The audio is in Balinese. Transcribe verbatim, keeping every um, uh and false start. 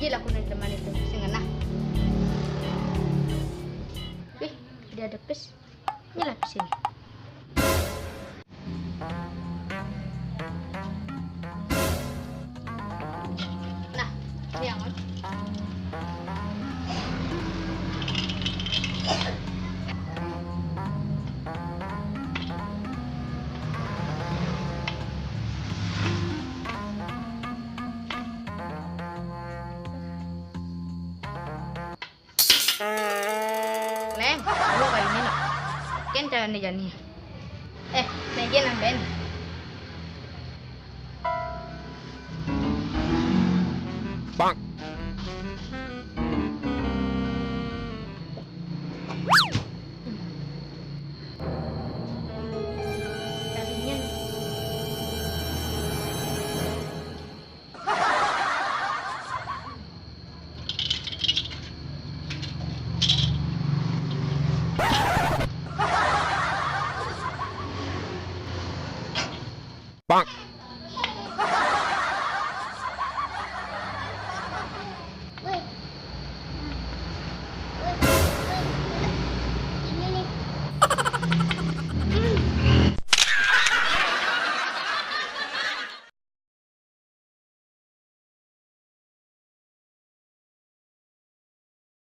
Ih, laku na teman itu, sing ngena. Ih, dia depes. Ini lapis ini. Nah, ini yang on. Leng, lu kayak ini, no. Ken cara nih jani. Eh, meja nang ben. Bang. Tadinya. Bang.